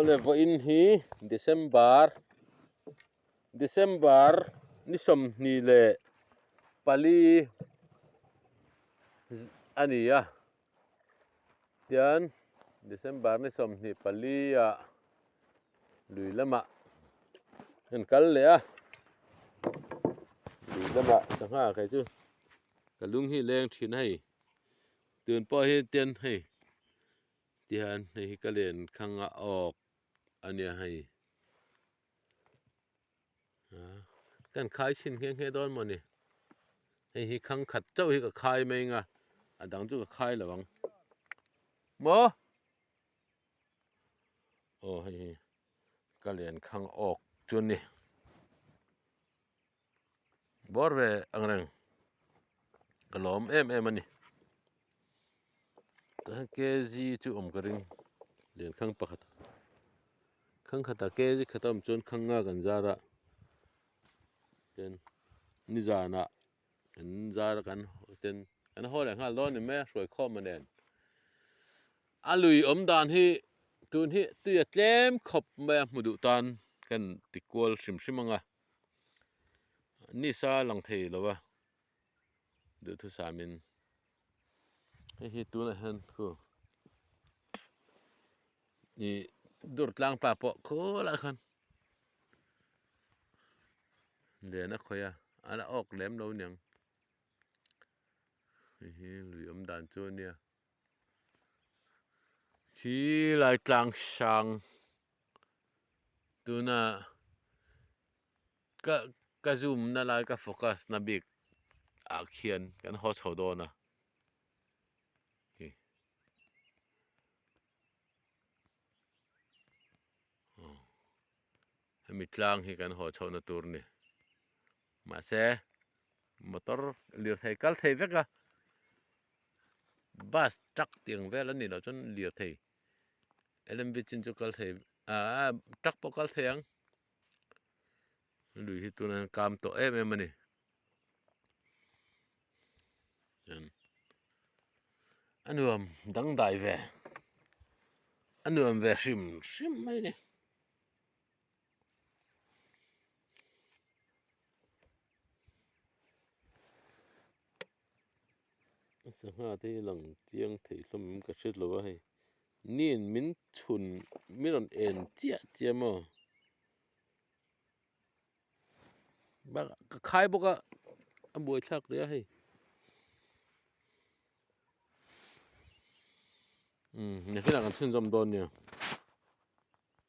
Awle vawiin hi December December ni 24 a ni a tian December ni 24 ah lui lamah an kal leh a lui lamah sangha kei chu ka lung hi leng thin a hei tun pawh hi tian hei tihian hei hi ka len khang a awk a nia hei kan khai chhin nghe nghe dawn mawni hei hi khang khat chauh hi ka khai mai ang a a dang chu ka khai lo ang maw. Aw hei hi ka len khang awk chu a ni bawr ve ang reng ka lawm em em a ni tah hian kg chu awm ka ring len khang pakhat khang khatah kg khat a awm chuan khang nga kan zar a tin nizanah kan zar a kan ten kan haw leh nghal dawn ni mai a hruai khawm a nen. A lui awm dan hi tun hi tui a tlem khawp mai a hmu duh tan kan ti kual hrim hrim ang a nisa a lang thei lo a duhthusam in hei hi tunah hian khu ih dur tlang pa pawh khulaiah khan len a khawih a a la awk lem lo aniang hei hi lui awm dan chu a nia. Khi lai tlang hrang tuna ka ka zoom na lai ka focus na bik ah khian kan haw chho dawn a hi aw hemi tlang hi kan haw chhohna tur a ni mahse motor lirthei kal thei vek a. Bus truck tih ang vel a nih loh chuan lirthei lmv chin chu kal thei ahh truck pawh kal thei ang lui hi tunah hian kam tawh em em a ni chuan a nuam dangdai ve a nuam ve hrim hrim mai a ni. Sangha te hi lang chiang thei hlawm em ka hriat lo a hei niin min chhun min rawn en chiah chiah maw bakah ka khai bawk a a buaithlak hle a hei umm nakinah kan chhunzawm dawn nia.